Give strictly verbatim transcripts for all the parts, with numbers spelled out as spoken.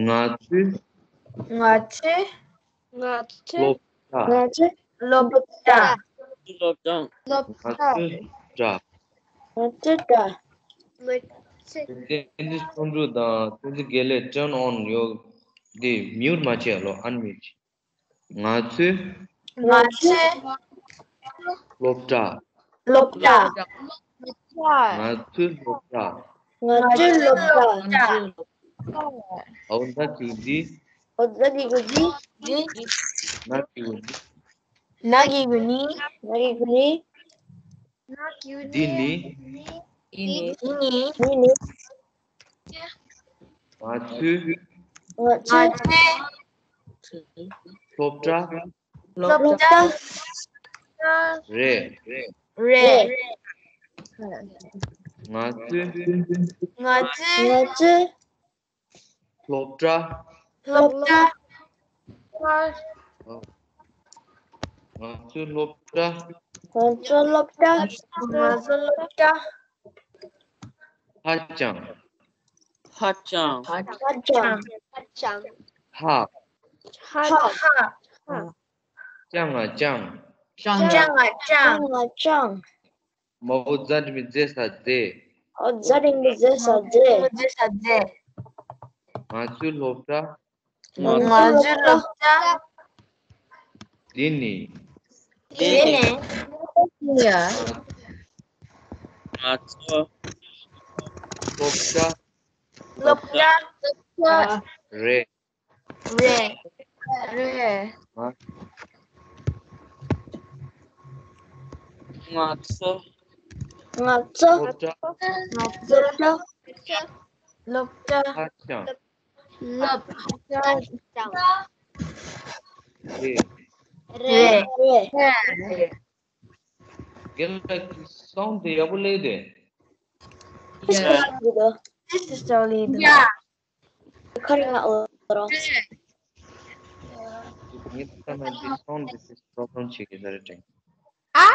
ང་ཚོས། ང་ཚོས། ང་ཚོས། སློབ་གྲྭ། ང་ཚོས་སློབ་གྲྭ། སློབ་གྲྭ། སློབ་ང་གྲྭ། ཚོས་སློབ་གྲྭ། ང་ཚོས་གྲྭ། བསྟན་འཛིན་བསམ་གྲུབ་དང་བསྟན་འཛིན་དགེ་ལེགས། Turn on your, དེ་mute མ་བྱེད་ལོ། Unmute བྱེད། ང་ཚོས། ང་ཚོས། སློབ་གྲྭ། སློབ་གྲྭ། ང་ཚོས་སློབ་གྲྭ། ང་ཚོས་སློབ་གྲྭ། འོ་ད་ཅིག་འདི། འོ་ད་ཅིག་འདི། ན་གི་གུ་ནི། ན་གི་གུ་ནི། འདི་ནི། འདི་ནི། འདི་ནི། ང་ཚོའི། ང་ཚོའི། སློབ་གྲྭ། སློབ་གྲྭ། རེད། རེད། ང་ཚོའི། ང་ཚོའི། ང་ཚོའི། སློབ་གྲྭ། སློབ་གྲྭ། ང་ཚོའི་སློབ་གྲྭ། ང་ཚོའི་སློབ་གྲྭ། ང་ཚོའི་སློབ་གྲྭ། ཧ་ཅང་། ཧ་ཅང་། ཧ་ཅང་། ཧ་ཅང་། ཧ། ཧ། ཧ། ཧ། ཅང་ང་ཅང་། ཅང་ང་ཅང་། ཅང་ང་ཅང་། མའོ་ཛ་འགྲེང་བུ་ཛེ་ས་མཛེས། མའོ་ཛ་འགྲེང་བུ་ཛེ་ས་མཛེས། ཛེ་ས་མཛེས། ང་ཚོའི་སློབ་གྲྭ། ང་ཚོའི་སློབ་གྲྭ། འདི་ནི། འདི་ནི། ང་ཚོ། སློབ་གྲྭ། སློབ་གྲྭ། རེད། རེད། རེད། ང་། ང་ཚོ། ང་ཚོ། སློབ་གྲྭ། ང་ཚོ། སློབ་གྲྭ། སློབ་གྲྭ། ཧ་ཅང་། སློབ་གྲྭ། རེད། རེད། རེད། རེད། རྒན་ལགས་ཀྱི་སའུན་ཌི་དེ་ཡག་པོ་སླེབས་ཏེ། This is only the ཁ་རེ་ང་འོ་རོ། ངས་ད་ན་འདི་སའུན་ཌི་དེ་པྲོབ་ལེམ་བྱེད་ཀྱི་ཟེར་དྲན། ཨ།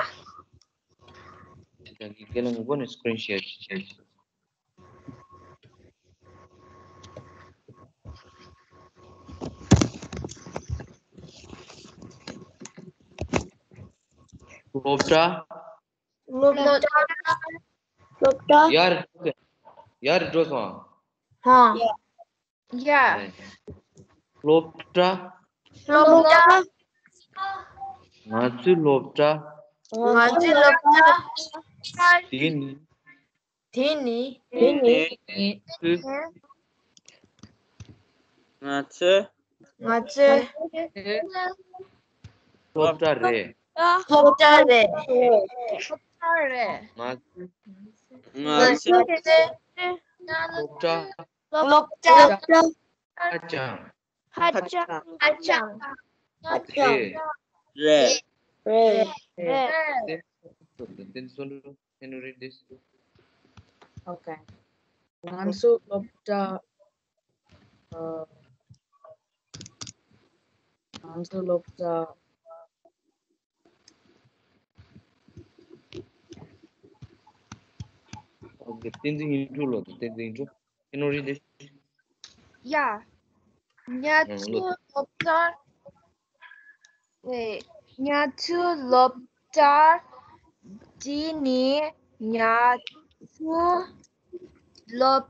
ད་གི་རྒན་ལགས་ངོ་ནས་སི་ཀི་རིན་ཤེར་བྱེད། སློབ་གྲྭ། སློབ་གྲྭ། སློབ་གྲྭ། ཡར། ཡར་འགྲོ་སོང་། ཧ། ཡ། སློབ་གྲྭ། སློབ་གྲྭ། ང་ཚོའི་སློབ་གྲྭ། ང་ཚོའི་སློབ་གྲྭ། དེ་ནི། དེ་ནི། དེ་ནི། ང་ཚོའི། ང་ཚོའི། སློབ་གྲྭ་རེད། སློབ་གྲྭ་རེད། སློབ་གྲྭ་རེད། ང་ཚོའི། ང་ཚོའི། སློབ་གྲྭ། སློབ་གྲྭ། ཧ་ཅང་། ཧ་ཅང་། ཧ་ཅང་། ཧ་ཅང་། རེད། རེད། རེད། རེད། Then, can you read this? Okay. ང་ཚོའི་སློབ་གྲྭ། ཨ། ང་ཚོའི་སློབ་གྲྭ། Okay, བསྟན་འཛིན་དབྱིངས་སྒྲོན་ལགས། བསྟན་འཛིན་དབྱིངས་སྒྲོན། Can you read this? Yeah. ང་ཚོའི་སློབ་གྲྭ། ཨེ། ང་ཚོའི་སློབ་གྲྭ། འདི་ནི་ང་ཚོའི་སློབ་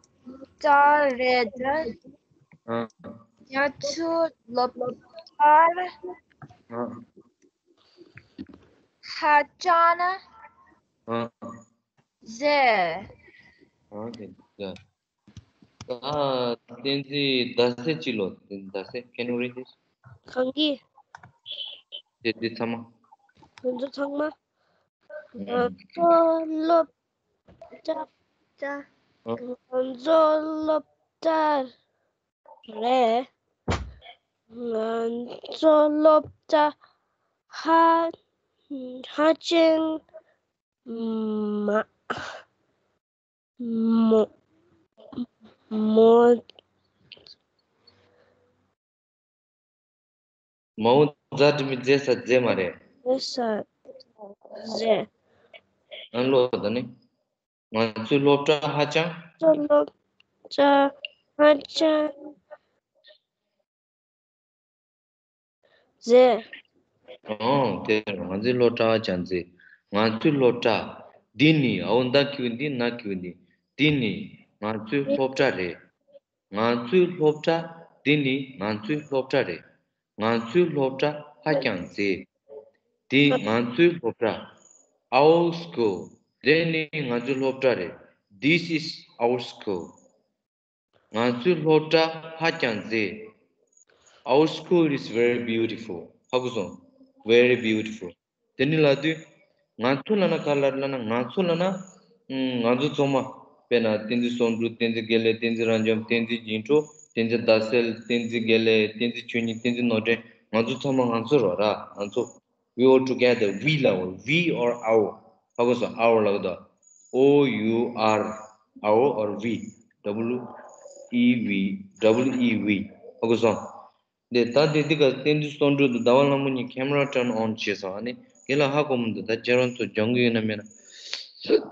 གྲྭ་རེད། ཨ། ང་ཚོའི་སློབ་གྲྭ། ཨ། ཧ་ཅང་། ཨ། ཟེར། Okay, yeah. ད་བསྟན་འཛིན་ཟླ་ཟེར་གྱིས་ལོ། བསྟན་འཛིན་ཟླ་ཟེར། Can you read this? གང་གི། དེ་དེ་ཚང་མ། ཁོང་ཚོ་ཚང་མ། ང་ཚོ་སློབ་གྲྭ། ང་ཚོ་སློབ་གྲྭ་རེད། ང་ཚོ་སློབ་གྲྭ་ཧ་ཧ་ཅང་མ། མོ། མོ། མའོ་ཛ་འབྲུ་མི་ཛེ་ས་ཛེ་མ་རེད། ཛེ་ས་ཛེ། ཨ་ལོ་ད་ནི། ང་ཚོའི་སློབ་གྲྭ་ཧ་ཅང་། ང་ཚོའི་སློབ་གྲྭ་ཧ་ཅང་། ཟེར། ཨོ། དེ་ང་ཚོའི་སློབ་གྲྭ་ཅང་ཚེ། ང་ཚོའི་སློབ་གྲྭ། འདི་ནི་ཨའོ་མདའ་ཁྱེར་འདི་ན་ཁྱེར་འདི། འདི་ནི་ང་ཚོའི་སློབ་གྲྭ་རེད། ང་ཚོའི་སློབ་གྲྭ། འདི་ནི་ང་ཚོའི་སློབ་གྲྭ་རེད། ང་ཚོའི་སློབ་གྲྭ་ཧ་ཅང་མཛེས། འདི་ང་ཚོའི་སློབ་གྲྭ། Our school. དེ་ནི་ང་ཚོའི་སློབ་གྲྭ་རེད། This is our school. ང་ཚོའི་སློབ་གྲྭ་ཧ་ཅང་མཛེས། Our school is very beautiful. ཧ་གོ་སོང་། Very beautiful. དེ་ནི་ལབ་དུས། ང་ཚོ་ལབ་ན་ག་ལབ་ལབ་ན། ང་ཚོ་ལབ་ན། ཨུམ། ང་ཚོ་ཚང་མ། དཔེར་ན་བསྟན་འཛིན་བསམ་འགྲུབ། བསྟན་འཛིན་དགེ་ལེགས། བསྟན་འཛིན་རབ་འབྱམས། བསྟན་འཛིན་རྒྱན་སྤྲུགས། བསྟན་འཛིན་ཟླ་གསལ། བསྟན་འཛིན་ཆོས་ཉིད། བསྟན་འཛིན་ནོར་བཀྲས། ང་ཚོ་ཚང་མ་ང་ཚོ་རེད་ར། ང་ཚོ། We all together. We ལབ་དགོས། We or our. ཧ་གོ་སོང་། Our ལབ་དགོས། O U R. Our or we. W E we. W E we. ཧ་གོ་སོང་། དེ་ད་དེ་འདི་ག་བསྟན་འཛིན་བསམ་འགྲུབ་དང་ཟླ་བ་ལྷ་མོ་གཉིས་camera turn on བྱས་སོང་། ཨ་ནི་རྒན་ལགས་ཧ་གོ་མི་འདུག་ད་ཁྱེད་རང་ཚོ་སྦྱང་གི་ཡོད་ན་མེད་ན།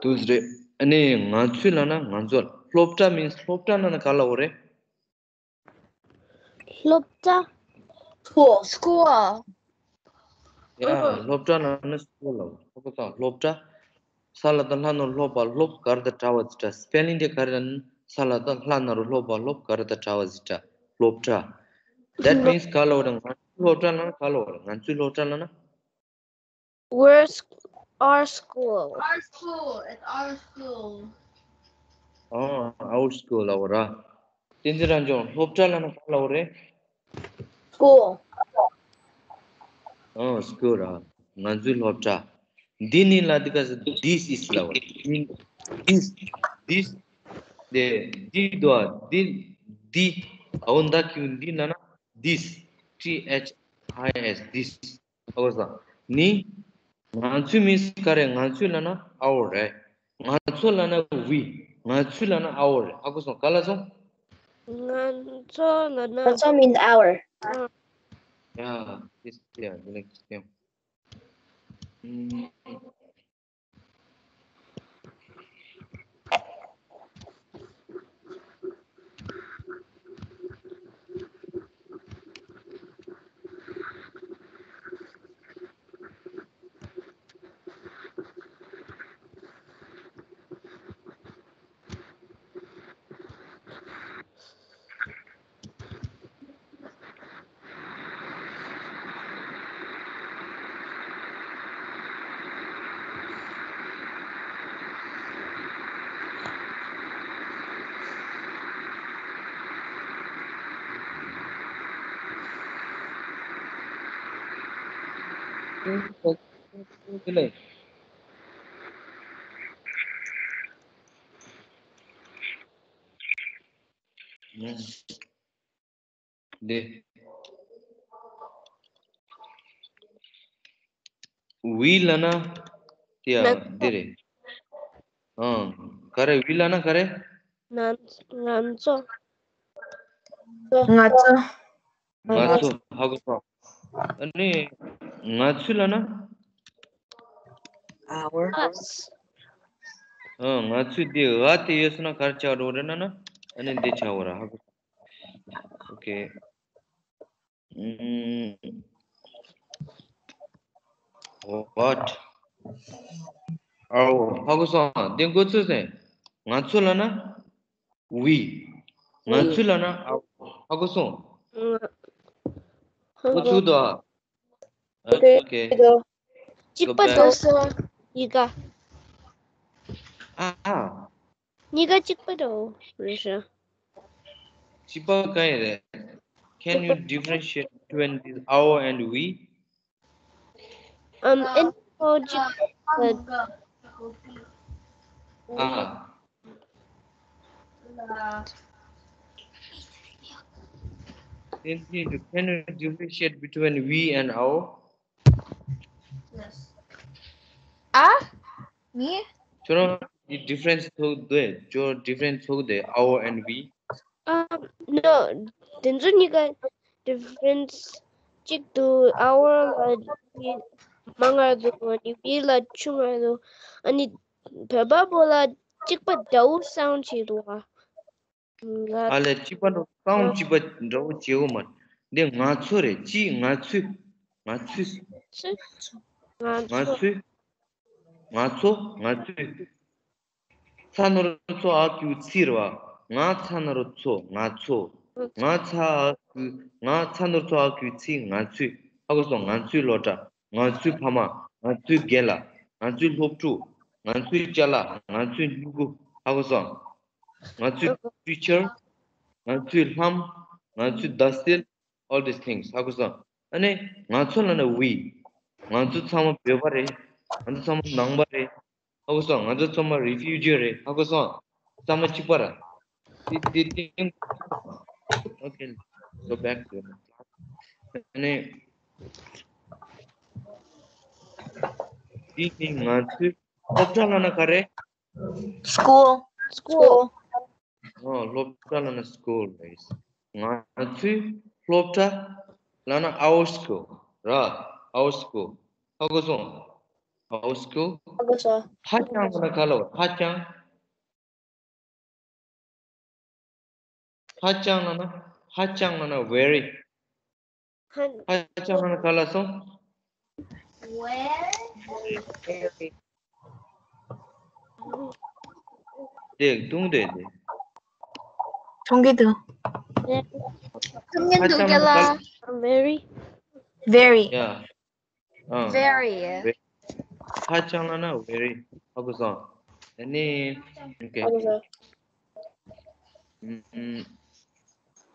དུས་རེད། ཨ་ནི་ང་ཚོའི་ལབ་ན་ང་ཚོ། སློབ་གྲྭ་means སློབ་གྲྭ་ལབ་ན་ག་ལབ་དགོས་རེད། སློབ་གྲྭ། School. School. ཡ། སློབ་གྲྭ་ལབ་ན་school ལབ། ཧ་གོ་སོང་། སློབ་གྲྭ། ས་ལ་བཏགས་སླ་ན་རོ་སློ་བ་སློབ། ག་ར་བཏགས་གྲྭ་བ་ཙི་གྲྭ། spelling དེ་ག་རེ་ལབ་ན། ས་ལ་བཏགས་སླ་ན་རོ་སློ་བ་སློབ། ག་ར་བཏགས་གྲྭ་བ་ཙི་གྲྭ། སློབ་གྲྭ། That means ག་ལབ་དགོས་རེད། ང་ཚོའི་སློབ་གྲྭ་ལབ་ན་ག་ལབ་དགོས་རེད། ང་ཚོའི་སློབ་གྲྭ་ལབ་ན། Where's our school? Our school. It's our school. ཨོ། Our school ལབ་དགོས་ར། བསྟན་འཛིན་རབ་འབྱམས། སློབ་གྲྭ་ལབ་ན་ག་ལབ་དགོས་རེད། School. ཨོ། School ར། ང་ཚོའི་སློབ་གྲྭ། འདི་ནི་ལབ་དུས་སྐབས་སུ་this is ལབ་དགོས་རེད། This. This. དེ་འདི་དོ། འདི། འདི། ཨའོ་མདའ་ཁྱེར་འདི་ལབ་ན། This. T H I S. This. ཧ་གོ་སོང་། ནི། ང་ཚོའི་means ག་རེ། ང་ཚོའི་ལབ་ན་our རེད། ང་ཚོ་ལབ་ན་we། ང་ཚོའི་ལབ་ན་our རེད། ཧ་གོ་སོང་། ག་ལབ་སོང་། ང་ཚོ་ལབ་ན། ང་ཚོ་means our. ཨ། Yeah, this, yeah, the next thing. ཨུམ། འདི། we ལབ་ན། དེ་ཡང་འདི་རེད། ཨང་། ག་རེ། we ལབ་ན་ག་རེ། ང་ང་ཚོ། ང་ཚོ། ང་ཚོ། ཧ་གོ་སོང་། ཨ་ནི། ང་ཚོའི་ལབ་ན། Our. Us. ཨ། ང་ཚོའི་འདི་འ་དེ་ཡོད་སོང་ན་ག་རེ་ཆགས་འགྲོ་རེད་ན་ན། ཨ་ནི་འདི་ཆགས་འོ་ར། ཧ་གོ། Okay. ཨུམ། What? Our. ཧ་གོ་སོང་། འདི་འགོ་ཚུགས་སེ། ང་ཚོ་ལབ་ན། We. ང་ཚོའི་ལབ་ན་our. ཧ་གོ་སོང་། ཧ་གོ། འགོ་ཚུགས་དོ། Okay. གཅིག་པ་འདུག་སོ། ཡི་ག་ཨ། གཉིས་ཀ་གཅིག་པ་འདུག་རེད་ཤག་གཅིག་པ་གང་ཡིན་རེད། Can you differentiate between this our and we? Um, in logic, but ཨ། Can you, can you differentiate between we and our? Yes. ཨ། ངས། ཁྱོད་རང་གི་difference ཐུག་འདུག་ཁྱོད་difference ཐུག་འདུག our and we. Um, no. དེ་ཚོ་གཉིས་ཀ་difference གཅིག་ཏུ་our ལ་མང་ང་འདུག་ཨ་ནི་we ལ་ཆུང་ང་འདུག་ཨ་ནི་བོད་པ་པོ་ལ་གཅིག་པ་འདྲ་བོ་sound བྱེད་འདུག་ཨ། ང་ཨ་ལས་གཅིག་པ་འདྲ་བོ་sound གཅིག་པ་འདྲ་བོ་བྱེད་འོ་མ། འདི་ང་ཚོ་རེད། གཅིག་ང་ཚོས། ང་ཚོས། ང་ང་ཚོ། ཚོས། ང་ཚོ། ང་ཚོས། ཚ་ན་རོ་ཚོ་འ་གི་གུ་ཚི་རེད་བ། ང་ཚ་ན་རོ་ཚོ། ང་ཚོ། ང་ཚ་འ་གི་གུ། ང་ཚ་ན་རོ་ཚོ་འ་གི་གུ་ཚི། ང་ཚོས། ཧ་གོ་སོང་། ང་ཚོའི་སློབ་གྲྭ། ང་ཚོའི་ཕ་མ། ང་ཚོའི་རྒན་ལགས། ང་ཚོའི་སློབ་ཕྲུག་ང་ཚོའི་ཅ་ལག་ང་ཚོའི་སྨྱུ་གུ། ཧ་གོ་སོང་། ང་ཚོའི་teacher། ང་ཚོའི་ལྷམ། ང་ཚོའི་ཟླ་སེར། All these things. ཧ་གོ་སོང་། ཨ་ནི་ང་ཚོ་ལབ་ན་we། ང་ཚོ་ཚང་མ་བོད་པ་རེད། ང་ཚོ་ཚང་མ་ནང་པ་རེད། ཧ་གོ་སོང་། ང་ཚོ་ཚང་མ་refugee རེད། ཧ་གོ་སོང་། ཚང་མ་གཅིག་པ་རེད། དེ་དེ་དེ། Okay, go back to it. ཨ་ནི་དེ་ནི་ང་ཚོའི་སློབ་གྲྭ་ལབ་ན་ག་རེ། School. School. ཨོ། སློབ་གྲྭ་ལབ་ན་school རེད། ང་ཚོའི་སློབ་གྲྭ་ལབ་ན་our school ར། Our school. ཧ་གོ་སོང་། Our school. ཧ་གོ་སོང་། ཧ་ཅང་ལབ་ན་ག་ལབ། ཧ་ཅང་། ཧ་ཅང་ལབ་ན། ཧ་ཅང་ལབ་ན་very། ཧ་ཧ་ཅང་ལབ་ན་ག་ལབ་སོང་། དེ་ཐུང་དེ་དེ། ཐུང་གི་འདུག་ཐུང་གི་འདུག་ཧ་ཅང་ལབ་ན་ག་ལབ། Very. Very. Yeah. ཨ། Very. Ve- ཧ་ཅང་ལབ་ན་very. ཧ་གོ་སོང་། ཨ་ནི། Okay. ཧ་གོ་སོང་།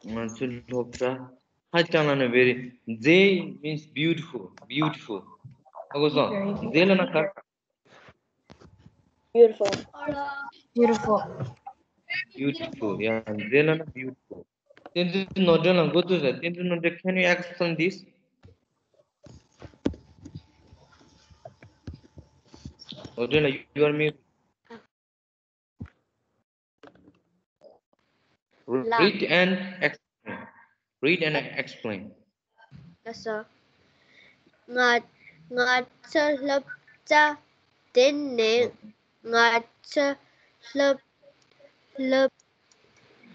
ཨམ། ང་ཚོའི་སློབ་གྲྭ། ཧ་ཅང་ལབ་ན་very. མཛེས་means beautiful. Beautiful. ཧ་གོ་སོང་། མཛེས་ལབ་ན་ག། Beautiful. Beautiful. Beautiful. Yeah, མཛེས་ལབ་ན་beautiful. བསྟན་འཛིན་ནོར་སྒྲོན་ལ་འགོ་བཙུགས་ཟེར། བསྟན་འཛིན་ནོར་སྒྲོན། Can you explain this? ནོར་སྒྲོན་ལགས། You are mute. Read and explain. Read and explain. ལགས་སོ། ང་ང་ཚོ་སློབ་གྲྭ་དེ་ནས་ང་ཚོ་སློབ་སློབ་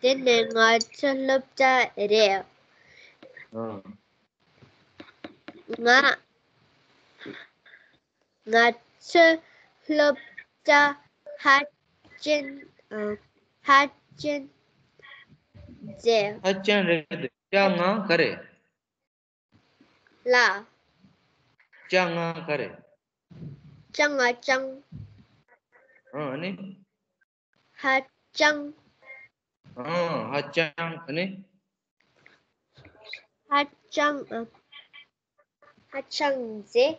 དེ་ནས་ང་ཚོ་སློབ་གྲྭ་རེད། ང་ང་ཚོ་སློབ་གྲྭ་ཧ་ཅང་ཧ་ཅང་མཛེས། ཧ་ཅང་རེད། ཅང་ང་ག་རེ། ལ། ཅང་ང་ག་རེ། ཅང་ང་ཅང་། ཨ་ནི། ཧ་ཅང་། ཨ། ཧ་ཅང་། ཨ་ནི། ཧ་ཅང་། ཧ་ཅང་མཛེས།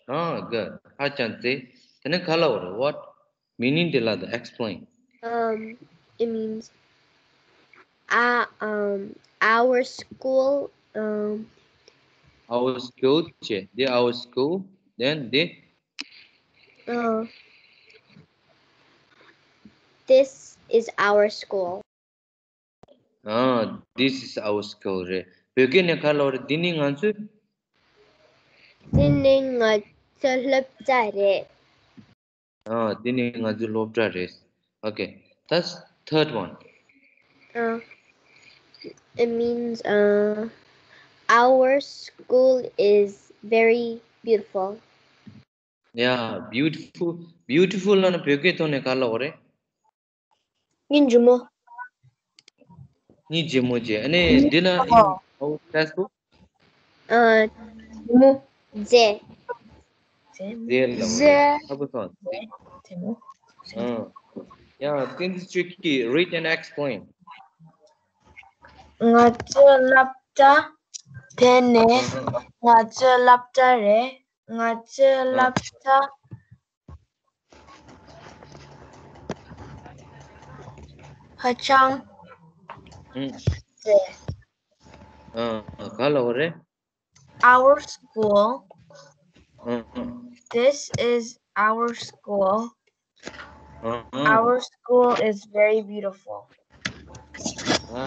ཨ། Good. ཧ་ཅང་མཛེས། དེ་ནི་ག་ལབ་པ་རེད། What meaning དེ་ལ་དང་explain. Um, it means, uh, um, our school, um, our school བྱས། འདི་our school, then འདི། Uh, this is our school. ཨ། This is our school རེད། བོད་སྐད་ནས་ག་ལབ་པ་རེད། འདི་ནི་ང་ཚོའི། འདི་ནི་ང་ཚོའི་སློབ་གྲྭ་རེད། ཨ། འདི་ནི་ང་ཚོའི་སློབ་གྲྭ་རེད། Okay, that's third one. Uh, it means, uh, our school is very beautiful. Yeah, beautiful. Beautiful ལབ་ན་བོད་སྐད་ཐོག་ནས་ག་ལབ་པ་རེད། སྙིང་རྗེ་མོ། སྙིང་རྗེ་མོ་བྱས། ཨ་ནི་འདི་ན་in our classroom. ཨ། རྗེ་མོ། མཛེས། མཛེས་ལབ་པ་རེད། མཛེས། ཧ་གོ་སོང་། མཛེས། མཛེས་མོ། ཨ། Yeah, since it's tricky, read and explain. ང་ཚོའི་སློབ་གྲྭ་དེ་ནི་ང་ཚོའི་སློབ་གྲྭ་རེད། ང་ཚོའི་སློབ་གྲྭ་ཧ་ཅང་ཨུམ། ཨ། ག་ལབ་པ་རེད། Our school. ཨུམ། This is our school. ཨུམ། Our school is very beautiful. ཨ།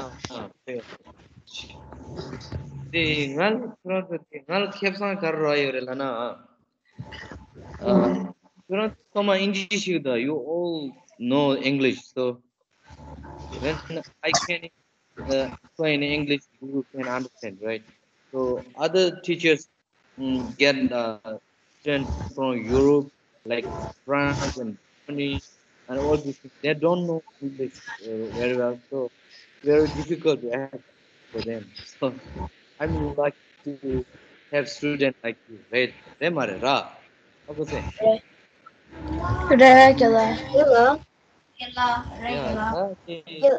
ཨ། དེ་ང་ལ་ཁྱོད་རང་ཚོ་དེ་ང་ལ་ཁེ་བཟང་ག་རེ་རག་ཡོད་རེད་ལབ་ན། ཨ། ཁྱོད་རང་ཚོ་ཚང་མ་ཨིན་ཇི་ཤེས་ཀྱི་འདུག You all know English, so when I can, uh, explain in English, you can understand, right? So other teachers, mm, get, uh, students from Europe, like France and Germany, and all these things. They don't know English, uh, very well, so very difficult to ask for them. So I'm lucky to have students like you, right? རེད་མ་རེད་ར། ཨ་ཁུ་སེ། རེད། རེད་རྒན་ལགས། རྒན་ལགས། རྒན་ལགས། རེད། ཡ། རྒན་ལགས། ད་དེ་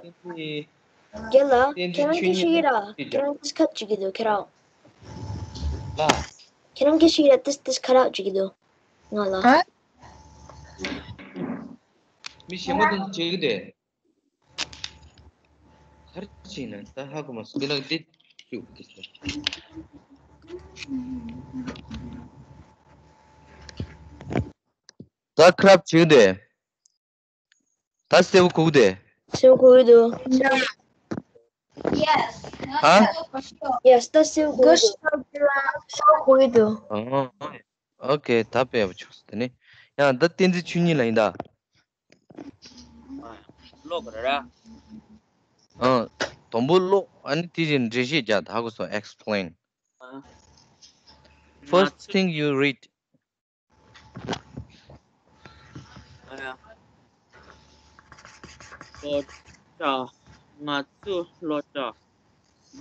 རྒན་ལགས། དེ་དེ་རྒན་ལགས། དེ་ཁྱེད་རང་སྐད་ཆ་ཡིན་ར། ཁྱེད་རང་ཏིས་ཁ་བྱེད་ཀྱི་འདུག་ཁྱེད་རང་། ལ། ཁྱེད་རང་སྐད་ཆ་ཡིན་ར། ཏིས་ཏིས་ཁ་རག་བྱེད་ཀྱི་འདུག་ང་ལ། ཨ། མི་གཞན་པ་དང་བྱེད་ཀྱི་དེ། ག་རེ་བྱེད་ན་ད་ཧ་གོ་མ་སོང་། དེ་ལ་འདི་བཅུག་གི་ཟེར། ད་ཁ་རག་བྱེད་ཀྱི་དེ། ད་གསལ་པོ་གོ་གི་དེ། གསལ་པོ་གོ་གི་འདུག་ཧ། Yes, ད་གསལ་པོ་གོ་གི་འདུག་གོ་གི་འདུག་ཨོ། ཨོ་ཁེ། ད་དཔེ་ཡག་པོ་བྱུང་སོང་། དེ་ནས་ཡང་ད་བསྟན་འཛིན་ཆོས་ཉིད་ལགས་ཡིན་ད། ཀློག་ར། ཨ། དང་པོ་ཀློག་ཨ་ནི་དེ་བཞིན་འགྲེལ་བཤད་རྒྱག་ད་ཧ་གོ་སོང་། Explain. ཨ། First thing you read. ཨ་ཡ། སློབ་གྲྭ། ང་ཚོའི་སློབ་གྲྭ།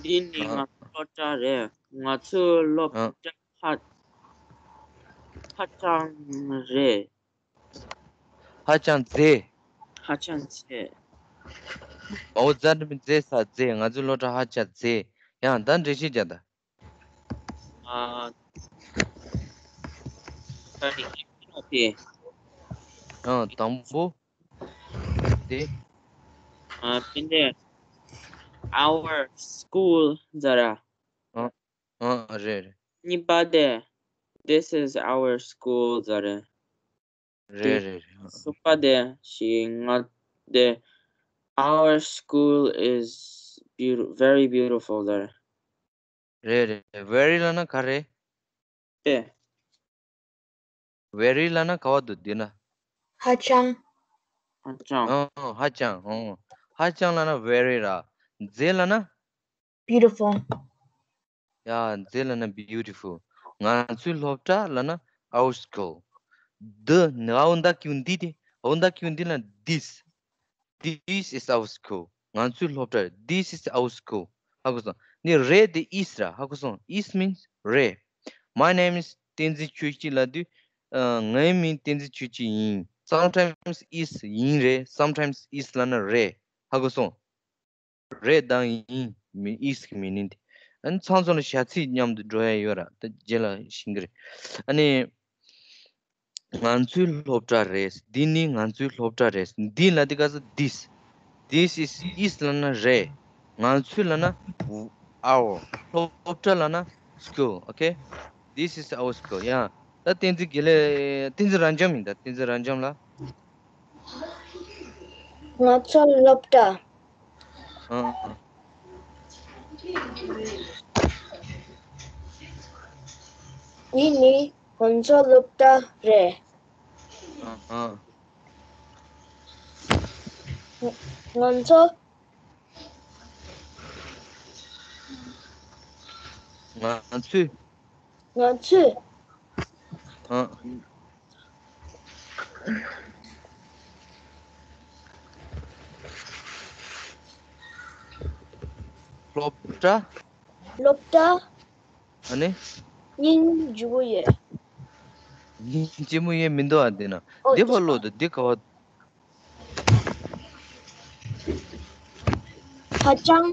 འདི་ནི་ཨ། ང་ཚོའི་སློབ་གྲྭ་རེད། ང་ཚོའི་སློབ་ཨ། གྲྭ་ཧ། ཧ་ཅང་རེད། ཧ་ཅང་མཛེས། ཧ་ཅང་མཛེས། འོ་ཛ་འགྲེང་བུ་མཛེས་ས་མཛེས། ང་ཚོའི་སློབ་གྲྭ་ཧ་ཅང་མཛེས། ཡང་ད་འགྲེལ་བཤད་རྒྱག་ད། ཨ། ད་ནི་ཀི་ནོ་དེ། ཨ། དང་པོ། དེ། ཨ། དེ་ནས་our school ཟེར་ར། ཨ། ཨ། རེད་རེད། གཉིས་པ་དེ། This is our school ཟེར་ར། རེད་རེད་རེད། གསུམ་པ་དེ་ཞིག་ང་དེ། Our school is beautiful, very beautiful ཟེར། རེད་རེད། Very ལབ་ན་ག་རེ། ཨེ། Very ལབ་ན་ག་བ་འདུག་འདི་ན། ཧ་ཅང་། ཧ་ཅང་། ཨ། ཧ་ཅང་། ཨ། ཧ་ཅང་ལབ་ན་very ར། མཛེས་ལབ་ན། Beautiful. ཡ། མཛེས་ལབ་ན་beautiful. ང་ཚོའི་སློབ་གྲྭ་ལབ་ན་our school. འདི་ནི་འོ་ད་ཀྱུ་འདི་དེ། འོ་ད་ཀྱུ་འདི་ལ་this. This is our school. ང་ཚོའི་སློབ་གྲྭ། This is our school. ཧ་གོ་སོང་། ནི་རེད་དེ་is ར། ཧ་གོ་སོང་། Is means རེད། My name is བསྟན་འཛིན་ཆོས་སྐྱིད་ལབ་དུས། ཨ། ངའི་མིང་བསྟན་འཛིན་ཆོས་སྐྱིད་ཡིན། Sometimes is ཡིན་རེད། Sometimes is ལབ་ན་རེད། ཧ་གོ་སོང་། རེད་དང་ཡིན་མིན་is གི་མི་ནི་དེ། ཨ་ནི་ཚང་ཚང་ལ་བྱ་ཚིག་མཉམ་དུ་འགྲོ་ཡ་ཡོད་ར། ད་རྗེས་ལ་ཤེས་ཀྱི་རེད། ཨ་ནི། ང་ཚོའི་སློབ་གྲྭ་རེད། འདི་ནི་ང་ཚོའི་སློབ་གྲྭ་རེད། འདི་ལ་དེ་ག་ས་this. This is is ལབ་ན་རེད། ང་ཚོའི་ལབ་ན་our. སློབ་གྲྭ་ལབ་ན་school. Okay. This is our school. ཡ། ད་བསྟན་འཛིན་དགེ་ལེགས། བསྟན་འཛིན་རབ་འབྱམས་ཡིན་ད། བསྟན་འཛིན་རབ་འབྱམས་ལ། ང་ཚོ་སློབ་གྲྭ། ཨ། འདི་ནི་ང་ཚོ་སློབ་གྲྭ་རེད། ཨ། ང་ཚོ། ང་ཚོས། ང་ཚོས། ཨ། སློབ་གྲྭ། སློབ་གྲྭ། ཨ་ནི། སྙིང་རྗེ་མོ་ཡོད། སྙིང་རྗེ་མོ་ཡོད་མི་འདུག་ཨ། འདི་ན། ཨོ། འདི་ཕར་ཀློག་དང་འདི་ག་བ། ཧ་ཅང་།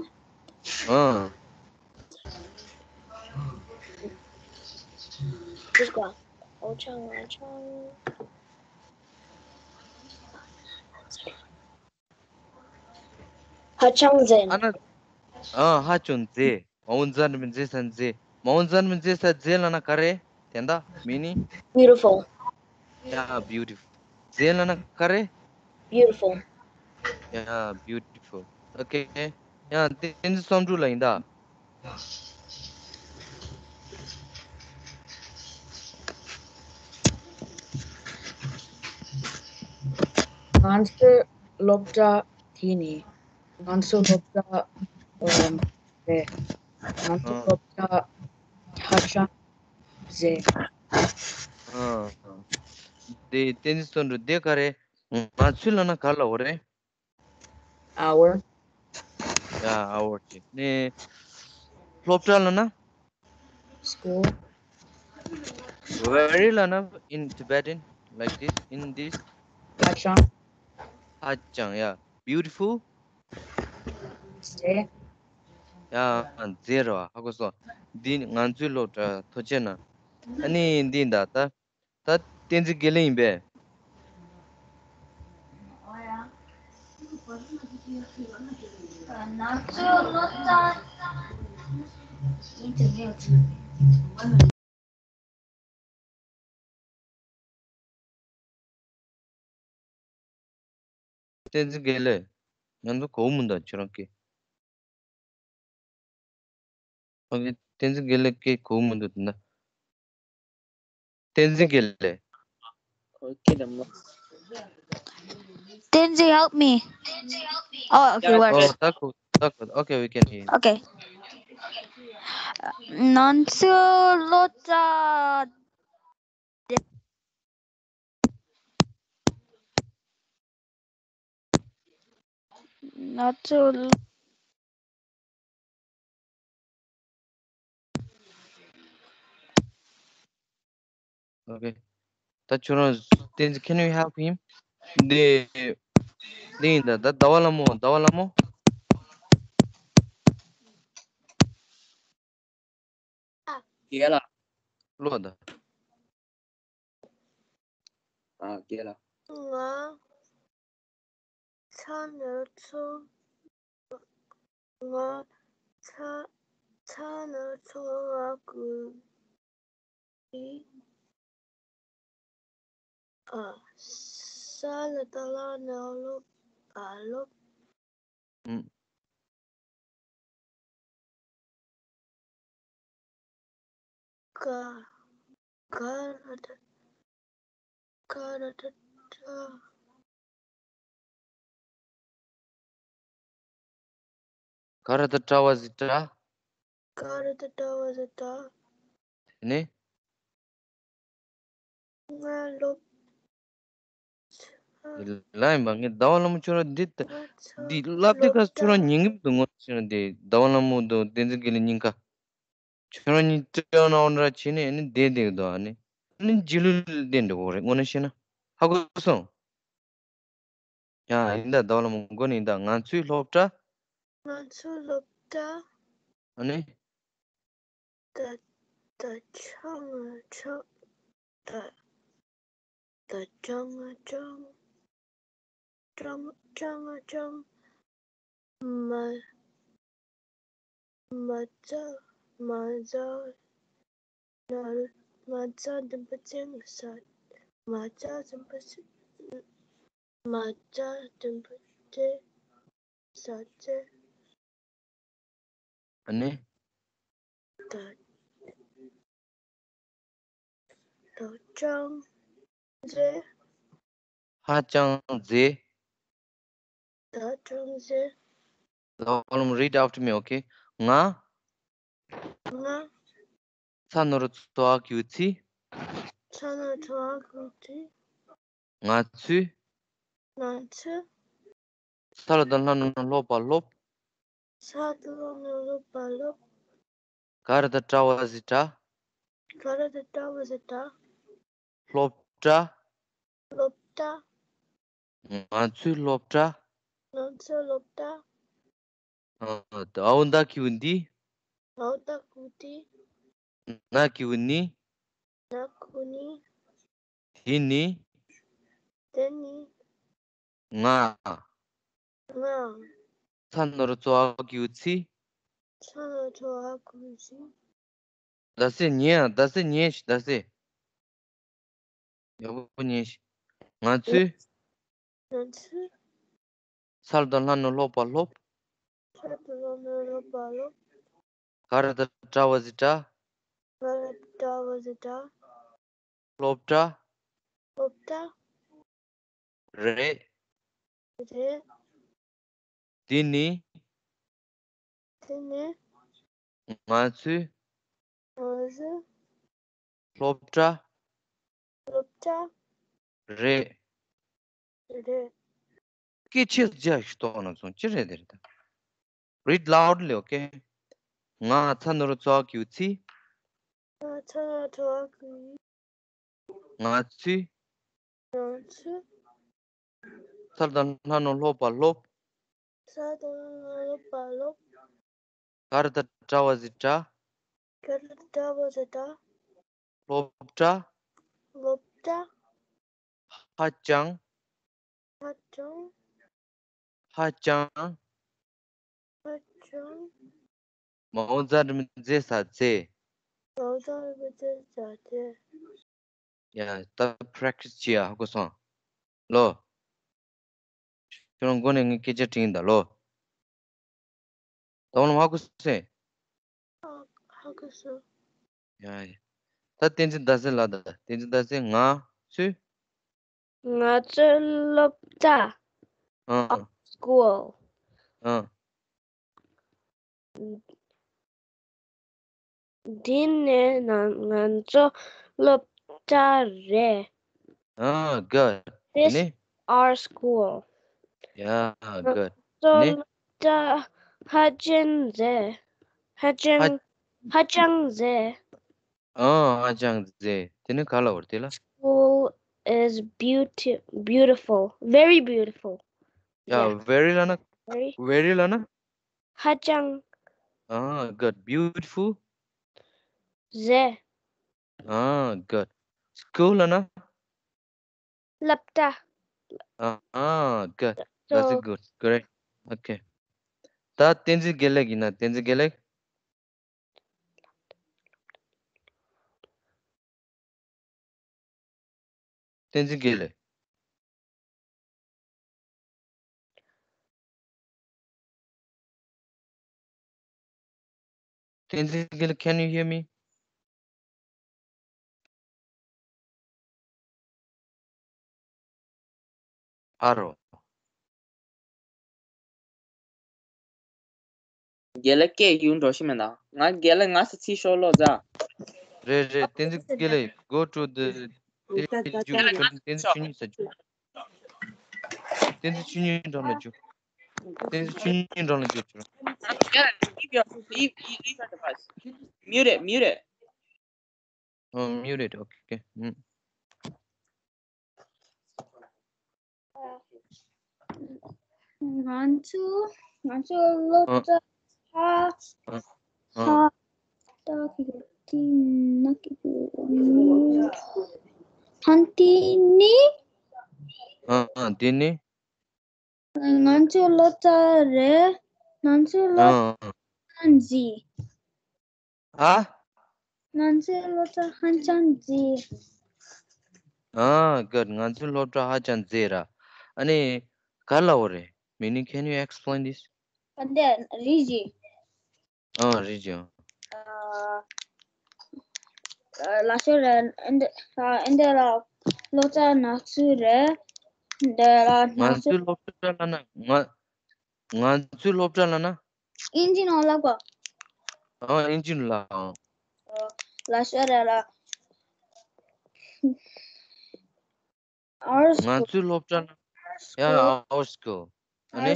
ཨ། ཧ་ཅང་། ཧ་ཅང་། ཧ་ཅང་མཛེས། ཨ་ན། ཨ། ཧ་ཅང་མཛེས། མ་འོངས་ཛ་འགྲེང་བུ་མཛེས་ས་མཛེས། མ་འོངས་ཛ་འགྲེང་བུ་མཛེས་ས་མཛེས་ལབ་ན་ག་རེ། དེ་འདྲ་མིན་ནི། Beautiful. Yeah, beautiful. མཛེས་ལབ་ན་ག་རེ། Beautiful. Yeah, beautiful. Okay. ཡང་བསྟན་འཛིན་བསམ་གྲུབ་ལགས་ཡིན་ད། ང་ཚོའི་སློབ་གྲྭ་དེ་ནི་ང་ཚོའི་སློབ་གྲྭ་ཨམ་རེད། ང་ཚོའི་ཨ་སློབ་གྲྭ་ཧ་ཅང་མཛེས། ཨ་དེ་བསྟན་འཛིན་བསམ་གྲུབ་དེ་ག་རེ། ང་ཚོའི་ལབ་ན་ག་ལབ་དགོས་རེད། Our. Yeah, our ཅིག་ནས། སློབ་གྲྭ་ལབ་ན། School. Very ལབ་ན། In Tibetan, like this, in this. ཧ་ཅང་། ཧ་ཅང་། Yeah. Beautiful. མཛེས། Yeah, མཛེས་རེད་བ། ཧ་གོ་སོང་། འདི་ང་ཚོའི་སློབ་གྲྭ། ཐུགས་རྗེ་གནང་། ཨ་ནི་འདི་ད་ད། ད་བསྟན་འཛིན་དགེ་ལེགས་ཡིན་པས། བསྟན་འཛིན་དགེ་ལེགས། ང་ཚོ་གོ་མི་འདུག་ཁྱོད་རང་སྐད། ཨོ་ཁེ། བསྟན་འཛིན་དགེ་ལེགས་སྐད་གོ་མི་འདུག་ད་ལྟ། བསྟན་འཛིན་དགེ་ལེགས། བསྟན་འཛིན། Help me. Oh, okay, yeah, works. Oh, ད་གོ། ད་གོ། Okay, we can hear you. Okay. ང་ཚོའི་སློབ་གྲྭ། ང་ཚོ། Okay. ད་ཁྱོད་རང་བསྟན་འཛིན། Can you help him? འདི་འདི་ཡིན་ད། ད་ཟླ་བ་ལྷ་མོ། ཟླ་བ་ལྷ་མོ། རྒན་ལགས། ལོ་ད། ཨ། རྒན་ལགས། ང་ཚ་ན་ཚོ། ང་ཚ་ཚ་ན་ཚོ་ང་ཀུ་ཨི། ཨ། ས་ལ་ཏ་ལ་ན་ལོ། ཨ་ལོ། ཨུམ། ག་ག་ར་ཏ་ག་ར་ཏ་ཏྲ། ག་ར་ཏ་ཏྲ་བ་ཟི་ཏྲ། ག་ར་ཏ་ཏྲ་བ་ཟི་ཏྲ། དེ་ནས། ང་སློབ། ལ་ཡིན་པ། ངས་ཟླ་བ་ལྷ་མོ་ཁྱོད་རང་འདི་ལྟ། ང་ཚ་འདི་ལབ་དེ་སློབ་ག་ཁྱོད་རང་གྲྭ། ཉན་གི་མི་འདུག་ངོ་ཤེས་ན། འདི་ཟླ་བ་ལྷ་མོ་དང་བསྟན་འཛིན་དགེ་ལེགས་གཉིས་ཀ། ཁྱོད་རང་གཉིས་སྤྲེའུ་ནང་འདྲ་བྱས་ནས་ཨ་ནི་བསྡད་བསྡད་འདུག་ཨ་ནི་ཨ་ནི་རྗེས་ལུས་བསྡད་འགྲོ་གི་རེད། དངོས་གནས་བཤད་ན། ཧ་གོ་སོང་། ཡང་ཡིན་ད། ཟླ་བ་ལྷ་མོ་མགོ་ནས་ཡིན་ད། ང་ཚོའི་སློབ་གྲྭ། ང་ཚོའི་སློབ་གྲྭ། ཨ་ནི། ད་ད་ཆང་ང་ཆང་། ད་ད་ཆང་ང་ཆང་། ཆང་ཆང་ང་ཆང་། མ་མ་ཙ་མ་ཙ་ན་མ་ཙ་དུམ་བུ་ཅན་ས། མ་ཙ་དུམ་བུ་ཅན། མ་ཙ་དུམ་བུ་ཅན་ས་ཙེ། ཨ་ནི། ད་ད་ཅང་ཙེ། ཧ་ཅང་མཛེས། ད་ཅང་ཙེ། ལོ་ལོ། Read after me, okay? ང་། ང་། ཚ་ན་རོ་ཙོ་འ་གི་གུ་ཚི། ཚ་ན་རོ་ཙོ་འ་གི་གུ་ཚི། ང་ཚོས། ང་ཚོས། ས་ལ་ཏ་ལྷ་ན་ནོ་སློབ་པ་སློབ། ས་ལ་ཏ་ལྷ་ན་ནོ་སློབ་པ་སློབ། ག་ར་ཏ་ཏྲ་བ་ཟི་ཏྲ། ག་ར་ཏ་ཏྲ་བ་ཟི་ཏྲ། སློབ་གྲྭ། སློབ་གྲྭ། ང་ཚོའི་སློབ་གྲྭ། ང་ཚོའི་སློབ་གྲྭ། ཨ། ད་འོ་ད་གི་གུ་འདི། འོ་ད་གི་གུ་འདི། ན་གི་གུ་ནི། ན་གི་གུ་ནི། དེ་ནི། དེ་ནི། ང་། ང་། ཚ་ན་རོ་ཙོ་འ་གི་གུ་ཚི། ཚ་ན་རོ་ཙོ་འ་གི་གུ་ཚི། ད་སེ་ཉན་ཨ། ད་སེ་ཉན་ཤིག་ད་སེ། ཡག་པོ་ཉན་ཤིག་ང་ཚོས། ང་ཚོས། ས་ལ་ཏ་ལྷ་ན་ནོ་སློབ་པ་སློབ། ས་ལ་ཏ་ལྷ་ན་ནོ་སློབ་པ་སློབ། ག་ར་ཏ་ཏྲ་བ་ཟི་ཏྲ། ག་ར་ཏ་ཏྲ་བ་ཟི་ཏྲ། སློབ་གྲྭ། སློབ་གྲྭ། རེད། རེད། འདི་ནི། དེ་ནི། ང་ཚོའི། ང་ཚོའི། སློབ་གྲྭ། སློབ་གྲྭ། རེད། རེད། སྐད་ཆ་རྒྱག་ཞིག་གཏོང་ན་སོང་ཅི་རེད་དེ་རེད་ད། Read loudly, okay? ང་ཚ་ནོར་ཚོགས་ཀྱི་ཚི། ང་ཚ་ནོར་ཚོགས་ཀྱི། ང་ཚོས། ང་ཚོས། ཚར་དང་ལྷ་ནོར་སློབ་པ་སློབ། ཚར་དང་ལྷ་ནོར་སློབ་པ་སློབ། གར་དང་གྲྭ་བ་ཟི་གྲྭ། གར་དང་གྲྭ་བ་ཟི་གྲྭ། སློབ་གྲྭ། སློབ་གྲྭ། ཧ་ཅང་། ཧ་ཅང་། ཧ་ཅང་། ཧ་ཅང་། མའོ་ཛ་དྲི་མི་ཛེ་ས་ཛེ། མའོ་ཛ་དྲི་མི་ཛེ་ས་ཛེ། ཡ་ད་practice་བྱེད་ཡ་ཧ་གོ་སོང་། ལོ། ཁྱོད་རང་མགོ་ནས་ངས་སྐད་ཆ་དྲིས་ཡིན་ད་ལོ། ད་འོ་ན་ཧ་གོ་སོང་། ཧ་གོ་སོང་། ཡ་ཡ། ད་བསྟན་འཛིན་ཟླ་ཟེར་ལ་ད་བསྟན་འཛིན་ཟླ་ཟེར་ང་ཚོས། ང་ཚོའི་སློབ་གྲྭ། ཨང་། School། ཨང་། འདི་ནི་ང་ང་ཚོ་སློབ་གྲྭ་རེད། ཨང་། Good. དེ་This ནི། our school. Yeah, good. ཚོ་ནི། སློབ་གྲྭ་ཧ་ཅང་མཛེས། ཧ་ཅང་ཧ་ཅང་མཛེས། ཨང་། ཧ་ཅང་མཛེས། དེ་ནི་ག་ལ་བར་དེ་ལ། School is beauty beautiful. Very beautiful. Yeah, very ལ་ན། Very. Very ལ་ན། ཧ་ཅང་ཨང་། Good. Beautiful. མཛེས། ཨང་། Good. School ལ་ན། སློབ་གྲྭ། ཨང་། Good. That's So- good. Great. Okay. ད་བསྟན་འཛིན་དགེ་ལེགས་ཡིན་ན། བསྟན་འཛིན་དགེ་ལེགས། བསྟན་འཛིན་དགེ་ལེགས། བསྟན་འཛིན་དགེ་ལེགས། Can you hear me? ཨ་རོ། དགེ་ལེགས་སྐད་ཡུན་འགྲོ་ཤི་མེད་ན། ང་དགེ་ལེགས་ང་སི་ཚིག་ཤོ་ལོ་ཛ། རེད་རེད། བསྟན་འཛིན་དགེ་ལེགས། Go to the stage. བསྟན་འཛིན་ཆོས་ཉིད་ས་རྒྱུ། བསྟན་འཛིན་ཆོས་ཉིད་འགྲམ་ལ་རྒྱུ། བསྟན་འཛིན་ཆོས་ཉིད་འགྲམ་ལ་རྒྱུ་ཆོག Leave, leave, leave the device. Mute it, mute it. Oh, mute it. Okay. ཨང་། ང་ཚོ་ང་ཚོ་སློབ་གྲྭ་ཧ་ཨང་། ཧ་ད་གི་ཏི་ན་གི་ཧན་ཏི་ནི། ཨང་། དེ་ནི། ང་ཚོའི་སློབ་གྲྭ་རེད། ང་ཚོའི་སློབ་ཨང་། གྲྭ་མཛེས། ཨ། ང་ཚོའི་སློབ་གྲྭ་ཧ་ཅང་མཛེས། ཨང་། Good. ང་ཚོའི་སློབ་གྲྭ་ཧ་ཅང་མཛེས་ར། ཨ་ནི། ག་ལ་འོ་རེད། Meaning, can you explain this? ཨ་འདི་རིགས་ཀྱི། ཨང་། རིགས་ཀྱི། ལ་ཤོ་རེད། འདི་ལ་སློབ་གྲྭ་ནག་ཚུལ་རེད། འདི་ལ་ང་ནག་ཚུལ། ཚོའི་སློབ་གྲྭ་ལ་ན་ང་། ང་ཚོའི་སློབ་གྲྭ་ལ་ན། ཨིན་ཇི་ནང་ལ་གོ། ཨང་། ཨིན་ཇི་ལ་ཨང་། ལ་ཤོ་རེད་ལ། Our ང་ཚོའི་སློབ་གྲྭ་ན། Yeah, our school. ཨ་ནི།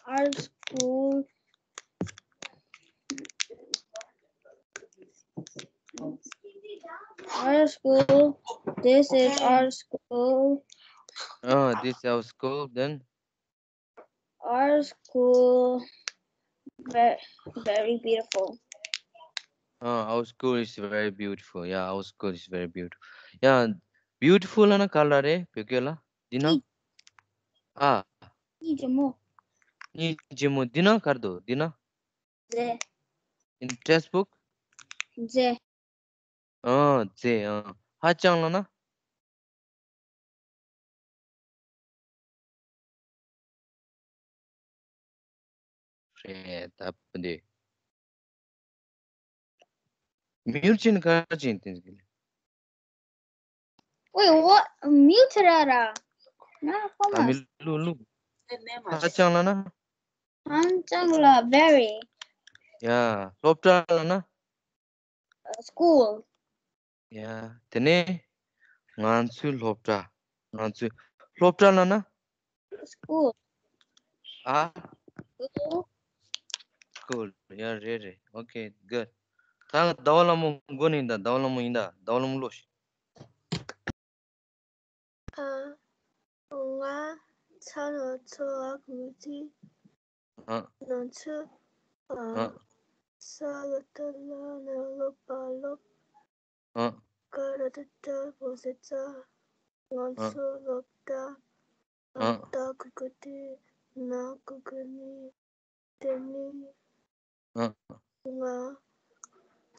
Our school. Our school. This is our school. Uh, this is our school. Then Our school very, very beautiful. Uh, our school is very beautiful. Yeah, our school is very beautiful. Yeah, beautiful ལ་ན་ག་ལ་རེད། བོད་སྐད་ལ། འདི་ན། ཨ། གཉིས་ཇོ་མོ། གཉིས་ཇོ་མོ། འདི་ན་ག་རེ་འདུག་འདི་ན། མཛེས། In textbook. མཛེས། ཨ། མཛེས། ཨ། ཧ་ཅང་ལ་ན། རེད་ད་འདི། མྱུར་ཅན་ག་ཅན་དེ་ཟིག་ལ། Wait, what? Mute ར་ར། ན་ཧོ་ཨ་མི་མ། ལུ་ལུ། ཧ་ཅང་ལ་ན། ཧང་ཅང་ལ་very། ཡ། སློབ་གྲྭ་ལ་ན། School། ཡ། དེ་ནས་ང་ཚོའི་སློབ་གྲྭ། ང་ཚོའི་སློབ་གྲྭ་ལ་ན། School། ཨ། School། School། ཡ། རེད་རེད། Okay, good. ད་ཟླ་བ་ལྷ་མོ་མགོ་ནས་ཡིན་ད། ཟླ་བ་ལྷ་མོ་ཡིན་ད། ཟླ་བ་ལྷ་མོ་ལོ། ཨ། ང་ཚ་ན་ཚོ་ཨ་ཁུ་ཚི། ཨ། ང་ཚོ། ཨ། ཨ། ས་ལ་ཏ་ལ་ན་ལོ་པ་ལོ། ཨ། ཀ་ར་ཏ་ཏ་བོ་ཟེ་ཙ། ང་ཨ། ཚོ་སློབ་གྲྭ། ཨ། ཨ། ཏ་ཁུ་ཁུ་ཏི། ན་ཁུ་ཁུ་ནི། དེ་ནི། ཨ། ང་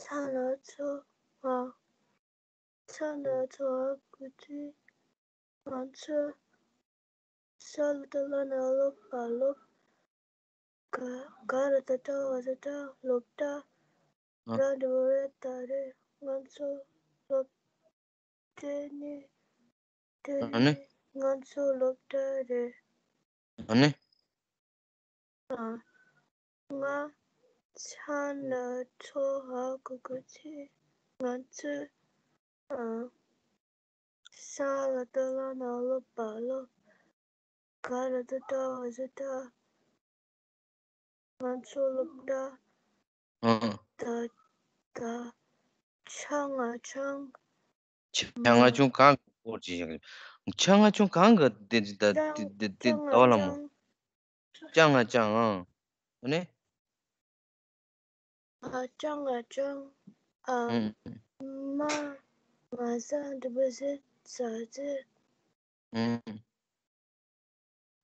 ཚ་ན་ཚོ། ང་ཚ་ན་ཚོ་ཨ་ཁུ་ཚི། ང་ཚོ་ས་ལ་ཏ་ལ་ན་ལོ་པ་ལོ། ག་ག་ར་ཏ་ཏ་བ་ཟེ་ཏ། སློབ་གྲྭ། ཨ། ར་འགྲེ་བོ་རེ་ད་རེ། ང་ཚོ་སློབ། དེ་ནི། དེ་ཨ་ནི། ནི་ང་ཚོ་སློབ་གྲྭ་རེད། ཨ་ནི། ཨ། ང་ཚ་ན་ཚོ་ཧ་གོ་གོ་ཚེ། ང་ཚོ། ཨ། ས་ལ་ཏ་ལ་ན་ལོ་པ་ལོ། ག་ར་ཏ་ཏ་བ་ཟེ་ཏ། ང་ཚོ་སློབ་གྲྭ། ཨ། ད་ད་ཆ་ང་ཆང་། ཆ་ང་ཆུང་གང་གི་སྐོར་ཅིག་བཤད་གི། ཆ་ང་ཆུང་གང་གི་དེ་དེ་དེ་ཅང་དེ་དེ་ཅང་ང་ཟླ་བ་ལྷ་མོ། ཆང་། ཅང་ང་ཅང་། ཨ་ནི། ཨ། ཅང་ང་ཅང་། ཨ། ཨུམ། མ། ང་ས་འདི་བ་ཟེ་ཟ་ཟེ། ཨུམ།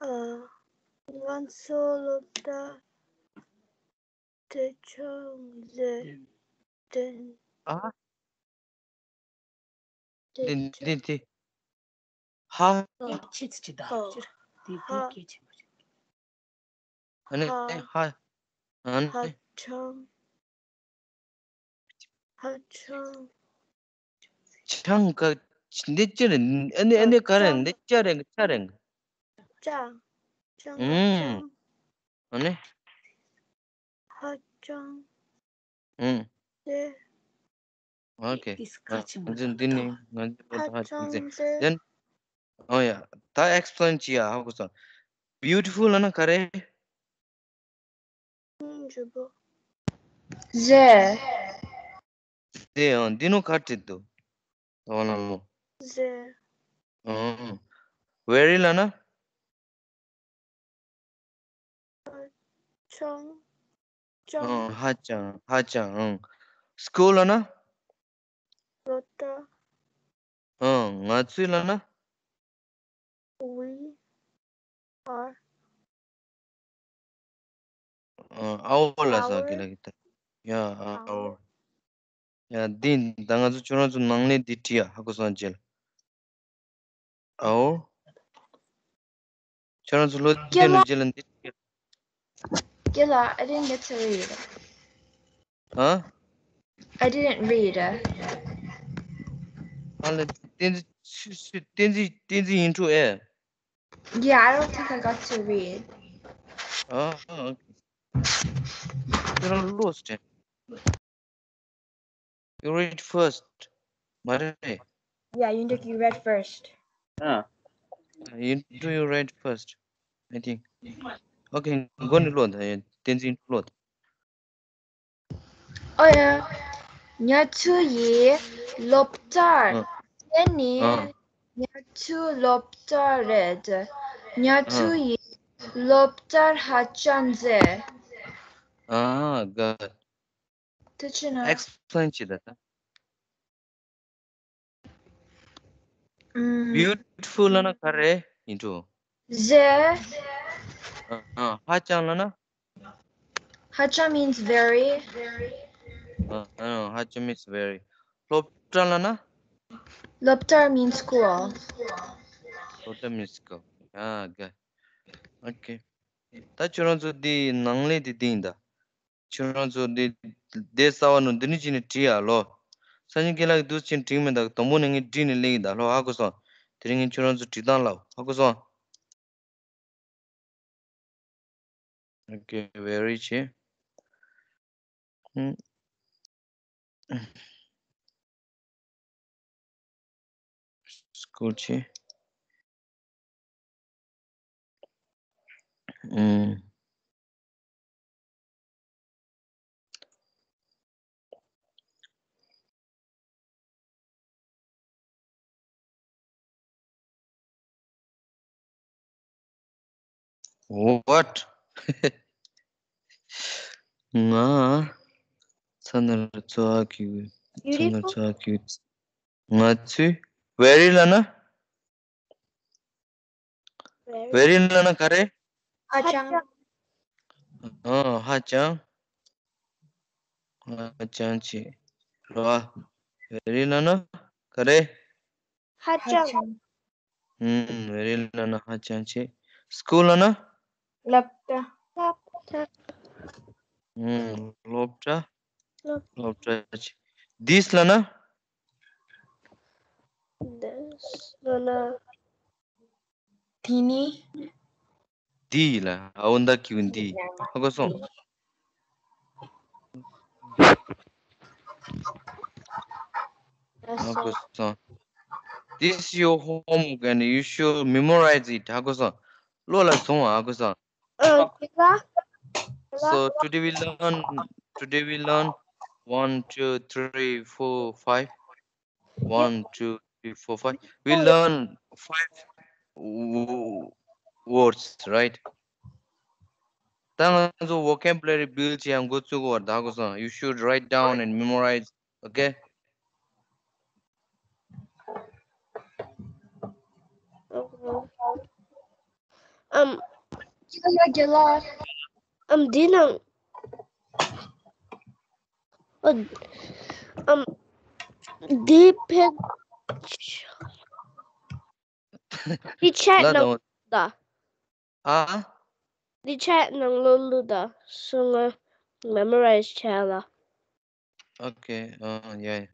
ཨ། ང་ཚོ་སློབ་གྲྭ་དེ་ཆང་ལས་དེ། ཨ། དེ་འདི་ཆང་འདི་འདི། ཧ། ཨ། ཁྱེད་ཀྱི་བདག་ཨོ། ཅིར་དེ་དེ་ཧ། སྐད་ཆེན་པོ་ཞིག་ཨ་ནི་ཧ། ཧ། ཨ་ནི། ཧ་ཅང་། ཧ་ཅང་། ཆང་ག་འདི་ཅི་རེད། ཨ་ནི་ཨ་ནི་ག་རེད། འདི་ཅ་རེད། ཆ་རེད། ཅ། ཅང་། ཨུམ། ཅང་། ཨ་ནི། ཧ་ཅང་། ཨུམ། ཏེ། ཨོ་ཁེ། ཏིས་ཁ་ཆེན་པོ་འདི་འདི་ནི་ང་ཚོ་ཧ་ཧ་ཅང་ཅང་ཏེ། ཏེ། ཨོ་ཡ། ད་ཨེགས་པི་ལེན་བྱེད་ཡ། ཧ་གོ་སོང་། Beautiful ལབ་ན་ག་རེ། ཟེ། ཟེ། ཨང་། འདི་ནོ་ག་བྲིས་འདུག་ཟླ་བ་ལྷ་མོ། ཟེ། ཨང་། Very ལབ་ན། ཅང་། ཅང་། ཨང་། ཧ་ཅང་། ཧ་ཅང་། ཨང་། School ལབ་ན། སློབ་གྲྭ། ཨང་། ང་ཚོའི་ལབ་ན། We are། ཨང་། Our ལབ་ས་གི་ལ་གི་ད། ཡ། Our། Our། ཡ། འདི་ད་ང་ཚོ་ཁྱོད་རང་ཚོ་ནང་ལས་འདི་བྲིས་ཡ། ཧ་གོ་སོང་། རྗེས་ལ། Our། ཁྱོད་རང་ཚོ་ལོ་རྒན་ལ་རྗེས་ལ་འདི་བྲིས་ཡ། རྒན་ལགས། I didn't get to read. ཨ། I didn't read. ཨ་ལ། བསྟན་འཛིན། བསྟན་འཛིན། བསྟན་འཛིན་ཡིན་འགྲོ་ཨེ། Yeah, I don't think I got to read. ཨ། ཨ། ཁྱོད་རང་ལོས་དྲན། You read first. མ་རེད། Yeah, you, you read first. ཨ། You do, you read first, I think. Okay, མགོ་ནས་ཀློག་དང་། བསྟན་འཛིན་ཀློག་དང་། ཨོ་ཡ། ང་ཚོ་ཡི་སློབ་གྲྭར། ཨ། དེ་ནི། ཨ། ང་ཚོའི་སློབ་གྲྭ་རེད། ང་ཚོ་ཨ། ཡི་སློབ་གྲྭར་ཧ་ཅང་མཛེས། ཨ། Good. དེ་ཕྱིར་ན། Explain བྱེད་དང་། ཨུམ། Beautiful ལབ་ན་ག་རེ་ཡིན་འགྲོ། མཛེས། ཨ། ཨ། ཧ་ཅང་ལབ་ན། ཧ་ཅང་means very. ཨ། ཨ། ཧ་ཅང་means very. སློབ་གྲྭ་ལབ་ན། སློབ་གྲྭ་means school. སློབ་གྲྭ་means school. ཨ། Good. Okay. ད་ཁྱོད་རང་ཚོ་འདི་ནང་ལས་དེ་འདི་ཡིན་ད། ཁྱོད་རང་ཚོ་འདི་དེབ་གསར་པ་ནང་འདི་ནས་ཅིག་ནས་བྲིས་ཡ་ལོ། སང་ཉིན་རྒན་ལགས་ཀྱིས་འདུག་ཅིང་འགྲིག་མི་འདུག་དང་པོ་ནས་ངས་བྲིས་ནས་སླེབས་ཀྱི་འདུག་ལྷོ་ཧ་གོ་སོང་། དེ་རིང་ངས་ཁྱོད་རང་ཚོ་འགྲིག་སྟངས་ལབ་ཧ་གོ་སོང་། Okay, very ཆེ། ཧུམ། སྐོར་ཆེ། ཨུམ། What? ང་ཚ་ན་ར་ཚོ་ཨ་ཁྱུ། ཚ་ན་ར་ཚོ་ཨ་ཁྱུ། ང་ཚོས་very ལབ་ན། very ལབ་ན་ག་རེ། ཧ་ཅང་། ཨ། ཧ་ཅང་། ཧ་ཅང་ཆེ། རེད་བ། very ལབ་ན་ག་རེ། ཧ་ཅང་། ཧུམ། very ལབ་ན་ཧ་ཅང་ཆེ། སྐུལ་ལབ་ན། སློབ་གྲྭ། ཧུམ། སློབ་གྲྭ། སློབ་གྲྭ་ཆེ། this ལབ་ན། this ལབ་ན། དེ་ནི། འདི་ལ་ཨའོ་ད་ཀྱི་འདི་ཧ་གོ་སོང་། ཧ་གོ་སོང་། This is your homework and you should memorize it. ཧ་གོ་སོང་། བློ་ལ་བཟུང་བ་ཧ་གོ་སོང་། ཨ། So today we learn, today we learn one, two, three, four, five. One, two, three, four, five. We learn five w- words, right? ད་ང་ཚོ་vocabulary build བྱེད་ཡ་འགོ་བཙུགས་པར་ད་གོ་སོང་། You should write down and memorize, okay? ཨམ། རྒན་ལགས། ཨམ་འདི་ནང་། ཨམ། འདི་ཕེབས། འདི་ཆད་ལ་ནང་དང་། ད། ཨ། འདི་ཆད་ནང་ལོགས་ལ་ད་སོང་ང་memorize བྱས་ལ། Okay, ཨ། ཡ་ཡ།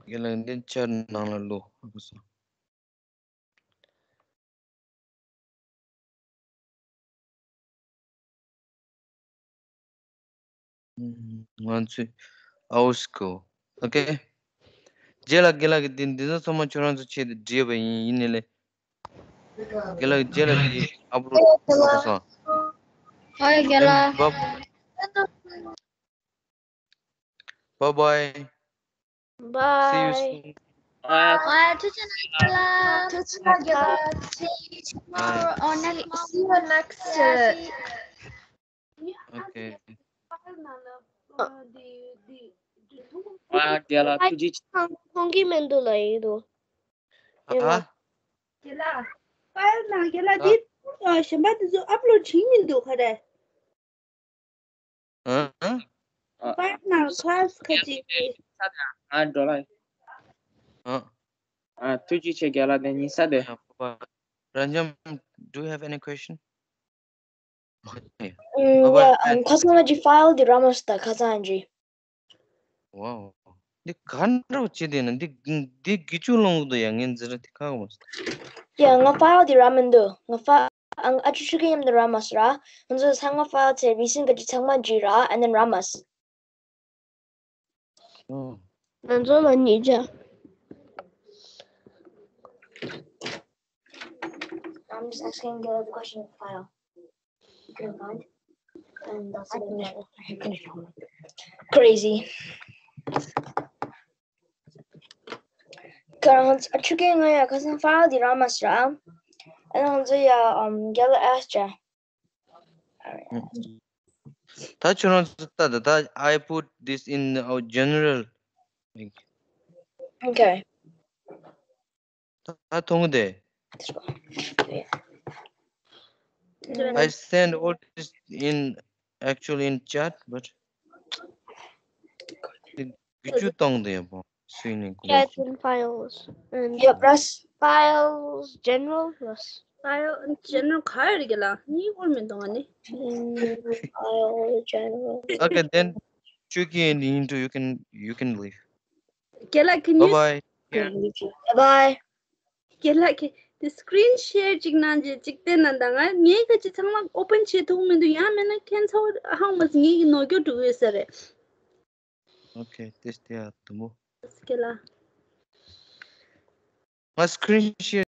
རྒན་ལགས་འདི་ཆད་ནང་ལ་ལོ། ཧ་གོ་སོང་། ང་ཚོས་ཨའོ་སྐོ། Okay. རྗེས་ལ་རྒན་ལགས་ཀྱིས་འདི་འདི་ཚོ་ཚང་མ་ཁྱོད་རང་ཚོ་ཆེད་དུ་བྲིས་པ་ཡིན། ཡིན་ནའི་ལས། རྒན་ལགས་རྗེས་ལ་འདི་ཨབ་ལོཌ་ཧ་གོ་སོང་། ཧོ་རྒན་ལགས། Bye bye. Bye. See you soon. Bye. Bye. ཐུགས་རྗེ་གནང་རྒན་ལགས། ཐུགས་རྗེ་གནང་རྒན་ལགས། See you tomorrow or next month. See you next. Okay. ཨ། རྒན་ལགས་ཐུགས་རྗེ་ཆེ། མཐོང་གི་མི་འདུག་ལབ་ཡིན་འདུག་ཨ། རྒན་ལགས། ཕའིལ་ནང་རྒན་ལགས་ཨ། འདི་གཞན་པ་འདི་ཚོ་ཨབ་ལོཌ་བྱེད་མི་འདུག་ག་རེ། ཨ། ཕའིལ་ནང་ཁ་ལ་ཁ་ཅིག་ཨ། འགྲོ་ལ། ཨ། ཨ། ཐུགས་རྗེ་ཆེ་རྒན་ལགས། དེ་ཉིན་ས་དེ། ར་ཉམ། Do you have any question? ཨུམ། ཡ། ཨམ། ཁ་སང་ང་ཅིག་ཕའིལ་དེ་རག་མ་སོང་། ད་ཁ་སང་ཅིག Wow. འདི་ག་འདྲ་བྱེད་དེ་ན་འདི་འདི་དགེ་བཅུ་ལོངས་འདུག་ཡ། ངས་འཛིན་ར་དེ་ཁག་མ་སོང་། ཡ། ང་ཕའིལ་དེ་རག་མི་འདུག་ང་ཕ། ཨ། ཨ་ཅོ་ཆོས་སྐྱིད་མཉམ་དུ་རག་མ་སོང་ར། ང་ཚོ་ཚང་མ་ཕའིལ་ཚེ་རིག་སིན་ག་ཅིག་ཚང་མ་བྲིས་ར། And then རག་མ་སོང་། ང་ཚོ་ལ་ཉིས་བརྒྱ། I'm just asking the question file. You can find. And that's it. Crazy. ཁྱོད་རང་ཚོ་ཨ་ཆུ་ཀེ་ང་ཡ་ཁ་སང་ཕའིལ་དེ་རག་མ་སོང་ར། ཨ་ང་ཚོ་ཡ་ཨམ་རྒན་ལགས་ཨེ་སི་ཆ། ད་ཁྱོད་རང་ཚོ་ལྟ་ད། ད་I put this in our general. Okay. ད་མཐོང་གི་འདུག I send all this in, actually, in chat, but དགེ་བཅུ་བཏང་འདུག་ཡ། བོ་སུའི་ནས་གོ། Chat and files and Yep, that's files general. Yes. File and general ག་ཡོད་རེད་ལགས། ངའི་སྐོར་མི་འདུག་ཨ་ནི། File general. Okay, then Chuki and Indu, you can you can leave. རྒན་ལགས། Can Bye you bye. Bye bye. རྒན་ལགས། ཀྱི་དེ་screen share ཅིག་གནང་རྗེས་ཅིག་བལྟས་ན་ད་ང་ངའི་ཁ་ཅིག་ཚང་མ་open བྱེད་ཐུབ་མི་འདུག་ཡང་མིན་ན་ཁྱེད་ཚོ་ཧང་མ་ངའི་གི་ནོར་སྐྱོ་འགྲོ་གི་ཡོད་ས་རེད། Okay, this they are the more. རྒན་ལགས། My screen share